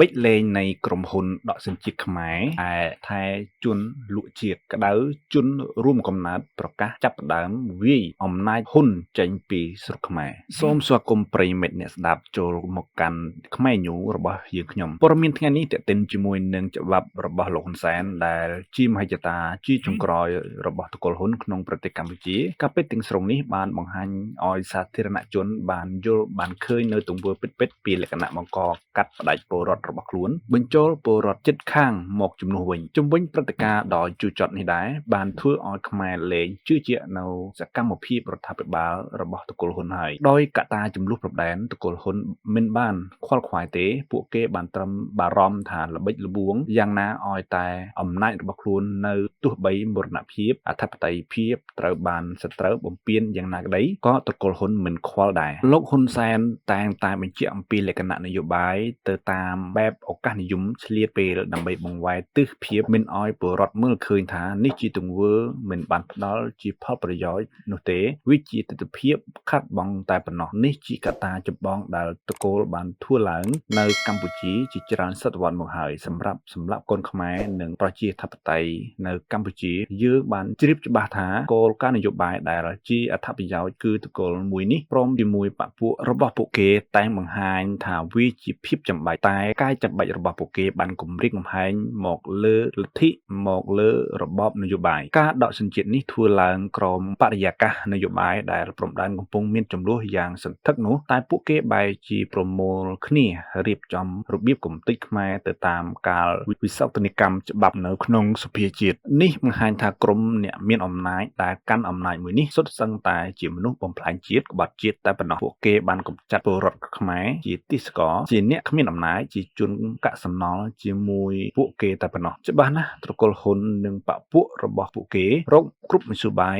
បិចលេងនៃក្រុមហ៊ុនដកសញ្ជាតិខ្មែរឯថែជនលក់ជាតិក្តៅជនរួមកំណើតប្រកាសចាប់ផ្ដើមវាយអំណាចហ៊ុនចេញពីស្រុកខ្មែរសូមស្វាគមន៍ប្រិយមិត្តអ្នកស្ដាប់ចូលមកកាន់ខ្មែរញូរបស់យើងខ្ញុំព័ត៌មានថ្ងៃនេះទាក់ទិនជាមួយនឹងច្បាប់របស់លោកហ៊ុនសែនដែលជាមហិច្ឆតាជាចុងក្រោយរបស់ត្រកូលហ៊ុនក្នុងប្រទេសកម្ពុជាការពិតទាំងស្រុងនេះបានបង្ហាញឲ្យសាធារណជនបានយល់បានឃើញនៅទង្វើពិតៗពីលក្ខណៈបង្កកាត់ផ្ដាច់ពលរដ្ឋរបស់ខ្លួនបញ្ចូលពលរដ្ឋជិតខាងមកជំនួសវិញជំវិញព្រឹត្តិការណ៍ដ៏ជូរចត់នេះដែរបានធ្វើឲ្យខ្មែរលែងជឿជាក់នៅសកម្មភាពរដ្ឋាភិបាលរបស់ត្រកូលហ៊ុនហើយដោយកត្តាចំនួនព្រំដែនត្រកូលហ៊ុនមិនបានខ្វល់ខ្វាយទេពួកគេបានត្រឹមបារម្ភថាល្បិចល្បួងយ៉ាងណាឲ្យតែអំណាចរបស់ខ្លួននៅទោះបីមរណភាពអធិបតេយ្យភាពត្រូវបានសត្រូវបំពានយ៉ាងណាក្តីក៏ត្រកូលហ៊ុនមិនខ្វល់ដែរលោកហ៊ុនសែនតែងតែបញ្ជាក់អំពីលក្ខណៈនយោបាយទៅតាមបែបឱកាសនិយមឆ្លៀតពេលដើម្បីបង្វែរទិសភាពមិនឲ្យពលរដ្ឋមើលឃើញថានេះជាទង្វើមិនបានផ្ដល់ជាផលប្រយោជន៍នោះទេវាជាទិដ្ឋភាពខាត់បងតែប៉ុណ្ណោះនេះជាកត្តាចម្បងដែលត្រកូលបានធ្វើឡើងនៅកម្ពុជាជាច្រើនសតវត្សមកហើយសម្រាប់សម្រាប់កូនខ្មែរនិងប្រជាធិបតេយ្យនៅកម្ពុជាយើងបានជ្រាបច្បាស់ថាគោលការណ៍នយោបាយដែលជាអត្ថប្រយោជន៍គឺត្រកូលមួយនេះព្រមជាមួយបក្សពួករបស់ពួកគេតែងបង្ហាញថាវាជាភាពចាំបាច់តែការចាំបាច់របស់ពួកគេបានគំរាមកំហែងមកលើលទ្ធិមកលើរបបនយោបាយការដកសញ្ជាតិនេះធ្វើឡើងក្រោមបរិយាកាសនយោបាយដែលព្រំដែនកំពុងមានចំនួនយ៉ាងសន្ធឹកនោះតែពួកគេបែរជាប្រមូលគ្នារៀបចំរបៀបកំទេចខ្មែរទៅតាមកាលវិសោធនកម្មច្បាប់នៅក្នុងសភាជាតិនេះបង្ហាញថាក្រុមអ្នកមានអំណាចដែលកាន់អំណាចមួយនេះសុទ្ធសឹងតែជាមនុស្សបំផ្លាញជាតិក្បត់ជាតិតែប៉ុណ្ណោះពួកគេបានកម្ចាត់ពលរដ្ឋខ្មែរជាទិសករជាអ្នកគ្មានអំណាចជាជនកាក់សំណល់ជាមួយពួកគេតែប៉ុណ្ណោះច្បាស់ណាស់ត្រកូលហ៊ុននិងបពពួករបស់ពួកគេរកគ្រប់មធ្យោបាយ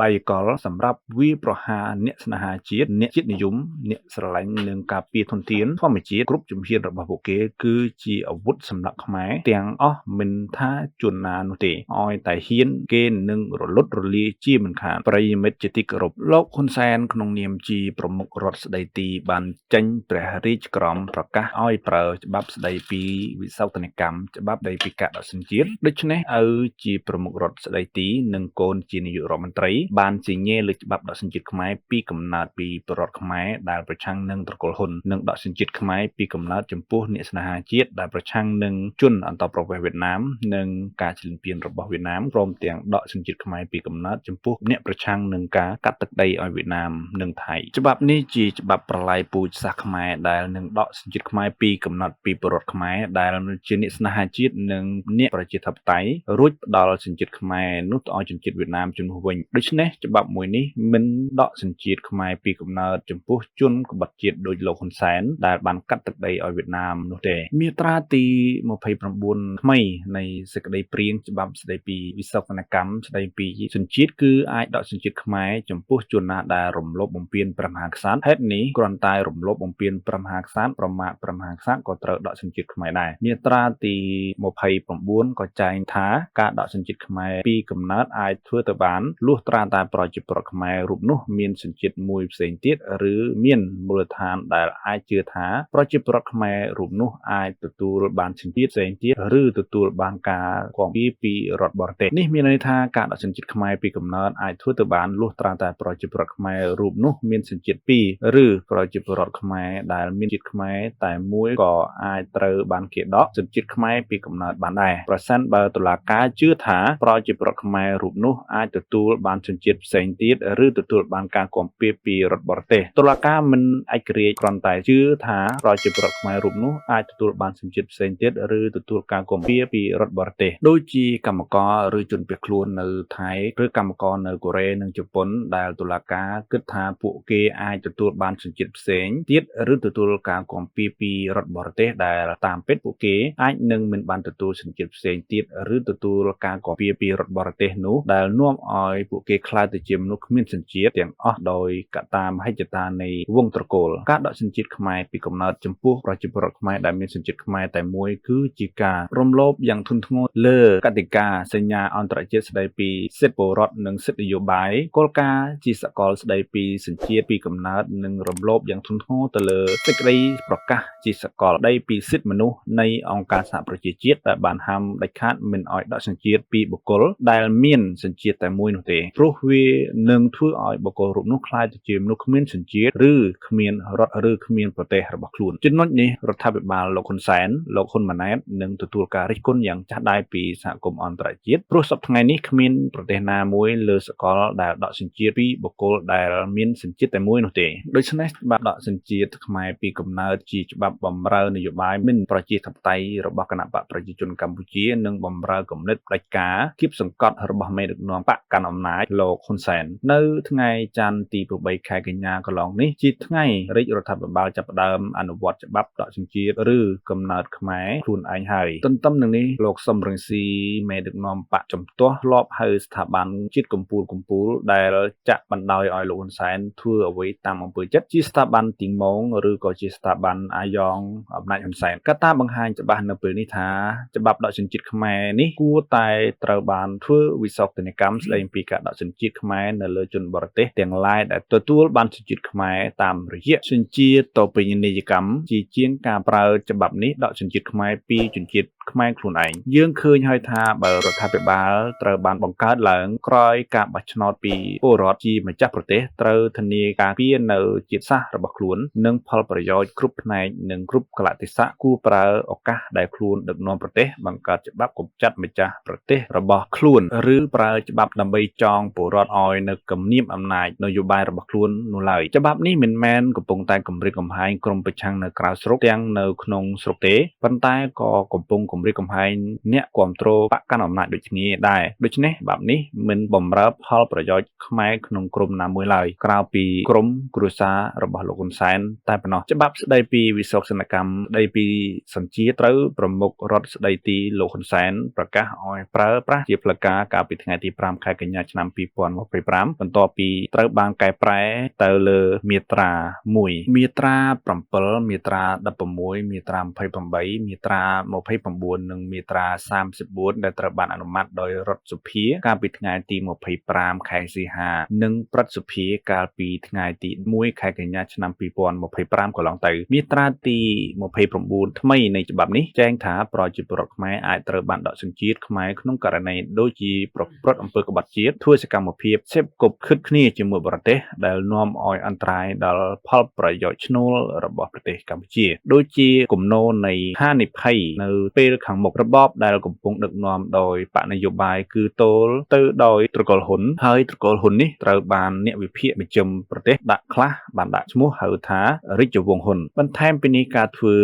បាយកលសម្រាប់វាប្រហារអ្នកស្នេហាជាតិអ្នកជាតិនិយមអ្នកស្រឡាញ់នឹងការពារធនធានធម្មជាតិគ្រប់ជំហានរបស់ពួកគេគឺជាអាវុធសម្រាប់ខ្មែរទាំងអស់មិនថាជនណានោះទេឲ្យតែហ៊ានគេនឹងរលត់រលាយជាមិនខានប្រិយមិត្តជាទីគោរពលោកហ៊ុនសែនក្នុងនាមជាប្រមុខរដ្ឋស្ដីទីបានចេញព្រះរាជក្រមប្រកាសឲ្យប្រើច្បាប់ស្ដីពីវិសោធនកម្មច្បាប់ស្ដីពីការដកសញ្ជាតិដូច្នេះឪជាប្រមុខរដ្ឋស្ដីទីនិងកូនជានាយករដ្ឋមន្ត្រីបានស៊ីញេលើច្បាប់ដកសញ្ជាតិខ្មែរពីកំណើតពីពលរដ្ឋខ្មែរដែលប្រឆាំងនឹងត្រកូលហ៊ុននិងដកសញ្ជាតិខ្មែរពីកំណើតចំពោះអ្នកស្នេហាជាតិដែលប្រឆាំងនឹងជនអន្តោប្រវេសន៍វៀតណាមនិងការឈ្លានពានរបស់វៀតណាមព្រមទាំងដកសញ្ជាតិខ្មែរពីកំណើតចំពោះអ្នកប្រឆាំងនឹងការកាត់ទឹកដីឲ្យវៀតណាមនិងថៃច្បាប់នេះជាច្បាប់ប្រល័យពូជសាសន៍ខ្មែរដែលនឹងដកសញ្ជាតិខ្មែរពីកំណត់ពីពលរដ្ឋខ្មែរដែលជាអ្នកស្នេហាជាតិនិងអ្នកប្រជាធិបតេយ្យរួចផ្ដល់សញ្ជាតិខ្មែរនោះទៅឲ្យជនជាតិវៀតណាមជំនួសវិញដូច្នេះច្បាប់មួយនេះមិនដកសញ្ជាតិខ្មែរពីកំណើតចំពោះជនក្បត់ជាតិដោយលោកហ៊ុនសែនដែលបានកាត់ទឹកដីឲ្យវៀតណាមនោះទេមាត្រាទី29ថ្មីនៃសេចក្តីព្រាងច្បាប់ស្តីពីវិសោធនកម្មស្តីពីសញ្ជាតិគឺអាចដកសញ្ជាតិខ្មែរចំពោះជនណាដែលរំលោភបំពានព្រះមហាក្សត្រហេតុនេះគ្រាន់តែរំលោភបំពានព្រះមហាក្សត្រប្រមាថព្រះមហាក្សត្រក៏ត្រូវដកសញ្ជាតិខ្មែរដែរមាត្រាទី29ក៏ចែងថាការដកសញ្ជាតិខ្មែរពីកំណើតអាចធ្វើទៅបានលុះត្រាតែប្រជាពលរដ្ឋខ្មែររូបនោះមានសញ្ជាតិមួយផ្សេងទៀតឬមានមូលដ្ឋានដែលអាចជឿថាប្រជាពលរដ្ឋខ្មែររូបនោះអាចទទួលបានសញ្ជាតិផ្សេងទៀតឬទទួលបានការគាំពារពីរដ្ឋបរទេសនេះមានន័យថាការដកសញ្ជាតិខ្មែរពីកំណើតអាចធ្វើទៅបានលុះត្រាតែប្រជាពលរដ្ឋខ្មែររូបនោះមានសញ្ជាតិពីរឬប្រជាពលរដ្ឋខ្មែរដែលមានជាតិខ្មែរតែមួយក៏អាចត្រូវបានគេដកសញ្ជាតិខ្មែរពីកំណើតបានដែរប្រសិនបើតុលាការជឿថាប្រជាពលរដ្ឋខ្មែររូបនោះអាចទទួលបានសញ្ជាតិផ្សេងទៀតឬទទួលបានការគាំពារពីរដ្ឋបរទេសតុលាការមិនឯករាជ្យគ្រាន់តែជឿថាប្រជាពលរដ្ឋខ្មែររូបនោះអាចទទួលបានសញ្ជាតិផ្សេងទៀតឬទទួលការគាំពារពីរដ្ឋបរទេសដូចជាកម្មករឬជនភៀសខ្លួននៅថៃឬកម្មករនៅកូរ៉េនិងជប៉ុនដែលតុលាការគិតថាពួកគេអាចទទួលបានសញ្ជាតិផ្សេងទៀតឬទទួលការគាំពារពីរដ្ឋបរទេសដែលតាមពិតពួកគេអាចនឹងមិនបានទទួលសញ្ជាតិផ្សេងទៀតឬទទួលការគាំពារពីរដ្ឋបរទេសនោះដែលនាំឲ្យពួកគេក្លាយទៅជាមនុស្សគ្មានសញ្ជាតិទាំងអស់ដោយកត្តាមហិច្ឆតានៃវង្សត្រកូលការដកសញ្ជាតិខ្មែរពីកំណើតចំពោះប្រជាពលរដ្ឋខ្មែរដែលមានសញ្ជាតិខ្មែរតែមួយគឺជាការរំលោភយ៉ាងធ្ងន់ធ្ងរលើកតិកាសញ្ញាអន្តរជាតិស្តីពីសិទ្ធិពលរដ្ឋនិងសិទ្ធិនយោបាយគោលការណ៍ជាសកលស្តីពីសញ្ជាតិពីកំណើតនិងរំលោភយ៉ាងធ្ងន់ធ្ងរទៅលើសេចក្តីប្រកាសជាសកលដី ដីពីសិទ្ធិមនុស្សនៃអង្គការសហប្រជាជាតិដែលបានហាមដាច់ខាតមិនឲ្យដកសញ្ជាតិពីបុគ្គលដែលមានសញ្ជាតិតែមួយនោះទេព្រោះវានឹងធ្វើឲ្យបុគ្គលរូបនោះក្លាយទៅជាមនុស្សគ្មានសញ្ជាតិឬគ្មានរដ្ឋឬគ្មានប្រទេសរបស់ខ្លួនចំណុចនេះរដ្ឋាភិបាលលោកហ៊ុនសែនលោកហ៊ុនម៉ាណែតនឹងទទួលការរិះគន់យ៉ាងចាស់ដៃពីសហគមន៍អន្តរជាតិព្រោះសប្តាហ៍ថ្ងៃនេះគ្មានប្រទេសណាមួយលើសកលដែលដកសញ្ជាតិពីបុគ្គលដែលមានសញ្ជាតិតែមួយនោះទេដូច្នេះច្បាប់ដកសញ្ជាតិខ្មែរពីកំណើតជាច្បាប់បំរើនយោបាយមិនប្រជាធិបតេយ្យរបស់គណបក្សប្រជាជនកម្ពុជានិងបំរើគំនិតផ្ដាច់ការគៀបសង្កត់របស់មេដឹកនាំបក្សកាន់អំណាចលោកហ៊ុនសែននៅថ្ងៃច័ន្ទទី8ខែកញ្ញាកន្លងនេះជាថ្ងៃរាជរដ្ឋាភិបាលចាប់ផ្ដើមអនុវត្តច្បាប់ដកសញ្ជាតិឬកំណើតខ្មែរខ្លួនឯងហើយទន្ទឹមនឹងនេះលោកសំរងស៊ីមេដឹកនាំបក្សជំទាស់ធ្លាប់ហៅស្ថាប័នជាតិកម្ពុជាដែលចាក់បណ្ដោយឲ្យលោកហ៊ុនសែនធ្វើអ្វីតាមអំពើចិត្តជាស្ថាប័នទីងមងឬក៏ជាស្ថាប័នអាយ៉ងអំណាចហ៊ុនសែនកត្តាបង្ហាញច្បាស់នៅពេលនេះថាច្បាប់ដកសញ្ជាតិខ្មែរនេះគួរតែត្រូវបានធ្វើវិសោធនកម្មស្ដីអំពីការដកសញ្ជាតិខ្មែរនៅលើជនបរទេសទាំងឡាយដែលទទួលបានសញ្ជាតិខ្មែរតាមរយៈសញ្ជាតិតពេញនីយកម្មជាជាងការប្រើច្បាប់នេះដកសញ្ជាតិខ្មែរពីជនជាតិខ្មែរខ្លួនឯងយើងឃើញហើយថាបើរដ្ឋាភិបាលត្រូវបានបង្កើតឡើងក្រោយការបោះឆ្នោតពីពលរដ្ឋជាម្ចាស់ប្រទេសត្រូវធានាការពារនៅជាតិសាសន៍របស់ខ្លួននិងផលប្រយោជន៍គ្រប់ផ្នែកនិងគ្រប់កលៈទេសៈគួរប្រើឱកាសដែលខ្លួនដឹកនាំប្រទេសបង្កើតច្បាប់កម្ចាត់ម្ចាស់ប្រទេសរបស់ខ្លួនឬប្រើច្បាប់ដើម្បីចងពលរដ្ឋឲ្យនៅគំនាបអំណាចនយោបាយរបស់ខ្លួននោះឡើយច្បាប់នេះមិនមែនកំពុងតែគំរាមកំហែងក្រុមប្រឆាំងនៅក្រៅស្រុកទាំងនៅក្នុងស្រុកទេប៉ុន្តែក៏កំពុងគំរាមកំហែងអ្នកគាំទ្របក្សកាន់អំណាចដូចគ្នាដែរដូច្នេះច្បាប់នេះមិនបំរើផលប្រយោជន៍ខ្មែរក្នុងក្រុមណាមួយឡើយក្រៅពីក្រុមគ្រួសាររបស់លោកហ៊ុនសែនតែប៉ុណ្ណោះច្បាប់ស្ដីពីវិសោធនកម្មស្ដីពីសញ្ជាតិត្រូវប្រមុខរដ្ឋស្ដីទីលោកហ៊ុនសែនប្រកាសឲ្យប្រើប្រាស់ជាផ្លូវការកាលពីថ្ងៃទី5ខែកញ្ញាឆ្នាំ2025បន្ទាប់ពីត្រូវបានកែប្រែទៅលើមាត្រា1មាត្រា7មាត្រា16មាត្រា28មាត្រា29និងមាត្រា34ដែលត្រូវបានអនុម័តដោយរដ្ឋសភាកាលពីថ្ងៃទី25ខែសីហានិងព្រឹទ្ធសភាកាលពីថ្ងៃទី1ខែកញ្ញាឆ្នាំ2025កន្លងទៅមាត្រាទី29ថ្មីនៃច្បាប់នេះចែងថាប្រជាពលរដ្ឋខ្មែរអាចត្រូវបានដកសញ្ជាតិខ្មែរក្នុងករណីដូចជាប្រព្រឹត្តអំពើក្បត់ជាតិធ្វើសកម្មភាពសេពគប់ខិតគ្នាជាមួយបរទេសដែលនាំឲ្យអន្តរាយដល់ផលប្រយោជន៍ឈ្នួលរបស់ប្រទេសកម្ពុជាដូចជាគំនរនៃហានិភ័យនៅពេលខាងមុខរបបដែលកំពុងដឹកនាំដោយបក្សនយោបាយគឺទោលទៅដោយត្រកូលហ៊ុនហើយត្រកូលហ៊ុននេះត្រូវបានអ្នកវិភាគមជ្ឈិមប្រទេសដាក់ខ្លះបានដាក់ឈ្មោះហៅថារាជវង្សហ៊ុនបន្ថែមពីនេះការធ្វើ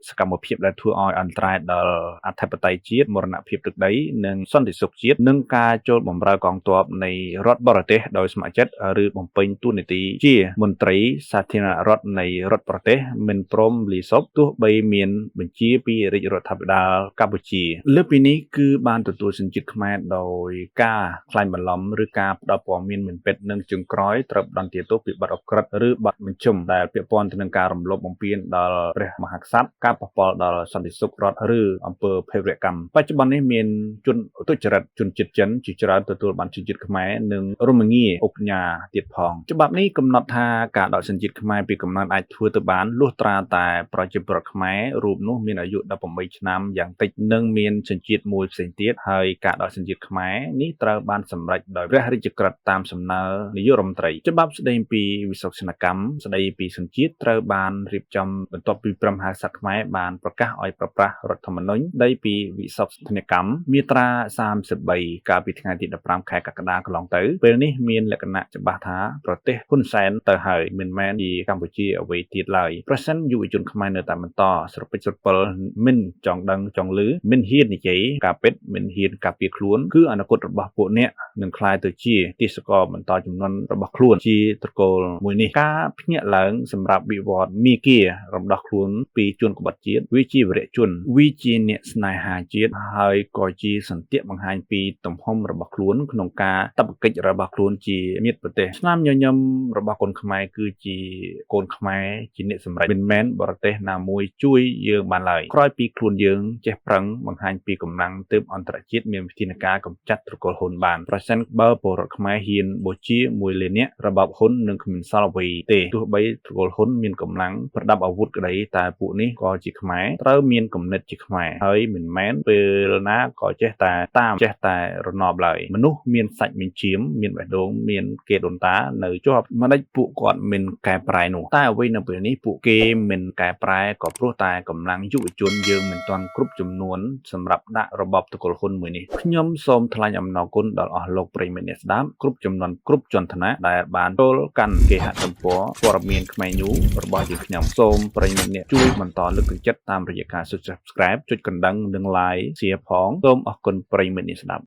សកម្មភាពដែលធ្វើឲ្យអន្តរាយដល់អធិបតេយ្យជាតិមរណភាពទឹកដីនិងសន្តិសុខជាតិនិងការចូលបម្រើកងទ័ពនៃរដ្ឋបរទេសដោយស្ម័គ្រចិត្តឬបំពេញតួនាទីជាមន្ត្រីសាធារណរដ្ឋនៃរដ្ឋប្រទេសមិនព្រមលីសពទោះបីមានបញ្ជាពីរាជរដ្ឋាភិបាលកម្ពុជាលើសពីនេះគឺបានទទួលសញ្ជាតិខ្មែរដោយការក្លែងបន្លំឬការផ្ដល់ព័ត៌មានមិនពិតនិងជើងក្រោយត្រូវផ្ដន្ទាទោសពីបទឧក្រិដ្ឋឬបទបញ្ជុំដែលពាក់ព័ន្ធទៅនឹងការរំលោភបំពានដល់ព្រះមហាក្សត្រការប៉ះពាល់ដល់សន្តិសុខរដ្ឋឬអំពើភេរវកម្មបច្ចុប្បន្ននេះមានជនទុច្ចរិតជនជាតិចិនជាច្រើនទទួលបានសញ្ជាតិខ្មែរនិងរមងារឧកញ៉ាទៀតផងច្បាប់នេះកំណត់ថាការដកសញ្ជាតិខ្មែរពីកំណើតអាចធ្វើទៅបានលុះត្រាតែប្រជាពលរដ្ឋខ្មែររូបនោះមានអាយុ18ឆ្នាំយ៉ាងតិចនិងមានសញ្ជាតិមួយផ្សេងទៀតហើយការដកសញ្ជាតិខ្មែរនេះត្រូវបានសម្រេចដោយព្រះរាជក្រឹត្យតាមសំណើនាយករដ្ឋមន្ត្រីច្បាប់ស្តីពីវិសោធនកម្មស្តីពីសញ្ជាតិត្រូវបានរៀបចំបន្ទាប់ពីព្រះមហាក្សត្រខ្មែរបានប្រកាសឲ្យប្រប្រាស់រដ្ឋធម្មនុញ្ញស្តីពីវិសោធនកម្មមាត្រា33កាលពីថ្ងៃទី15ខែកក្កដាកន្លងទៅពេលនេះមានលក្ខណៈច្បាស់ថាប្រទេសហ៊ុនសែនទៅហើយមិនមែនជាកម្ពុជាអ្វីទៀតឡើយប្រសិនយុវជនខ្មែរនៅតែបន្តស្រពេចស្រពិលមិនចង់ដឹងចង់ឮមិនហ៊ាននិយាយការពិតមិនហ៊ានការពារខ្លួនគឺអនាគតរបស់ពួកអ្នកនឹងក្លាយទៅជាទេសកលបន្តចំនួនរបស់ខ្លួនជាត្រកូលមួយនេះការភ្ញាក់ឡើងសម្រាប់វិវត្តមីគារំដោះខ្លួនពីជនក្បត់ជាតិវាជាវីរជនវាជាអ្នកស្នេហាជាតិហើយក៏ជាសន្តិបង្ហាញពីទំហំរបស់ខ្លួនក្នុងការតបកិច្ចរបស់ខ្លួនជាមិត្តប្រទេសស្នាមញញឹមរបស់កូនខ្មែរគឺជាកូនខ្មែរជាអ្នកសម្រេចមិនមែនបរទេសណាមួយជួយយើងបានឡើយក្រោយពីខ្លួនយើងចេះ ចេះប្រឹងបង្ហាញពីកម្លាំងទើបអន្តរជាតិមានវិធានការកម្ចាត់ត្រកូលហ៊ុនបានប្រសិនបើពលរដ្ឋខ្មែរហ៊ានបូជាមួយលាននាក់របបហ៊ុននឹងគ្មានសល់អ្វីទេទោះបីត្រកូលហ៊ុនមានកម្លាំងប្រដាប់អាវុធក្តីតែពួកនេះក៏ជាខ្មែរត្រូវមានគំនិតជាខ្មែរហើយមិនមែនពេលណាក៏ចេះតែតាមចេះតែរណបឡើយមនុស្សមានសាច់មានឈាមមានបេះដូងមានគេដូនតានៅជាប់មិនដេចពួកគាត់មិនកែប្រែនោះតែអ្វីនៅពេលនេះពួកគេមិនកែប្រែក៏ព្រោះតែកម្លាំងយុវជនយើងមិនទាន់គ្រប់ចំនួនសម្រាប់ដាក់របបត្រកូលហ៊ុនមួយនេះខ្ញុំសូមថ្លែងអំណរគុណដល់អស់លោកប្រិយមិត្តអ្នកស្ដាប់គ្រប់ចំនួនគ្រប់ជាន់ថ្នាក់ដែលបានចូលកាន់គេហទំព័រព័ត៌មានខ្មែរញូរបស់យើងខ្ញុំសូមប្រិយមិត្តអ្នកជួយបន្តលើកទឹកចិត្តតាមរយៈការ Subscribe ចុចកណ្ដឹងនិង Like share ផងសូមអរគុណប្រិយមិត្តអ្នកស្ដាប់។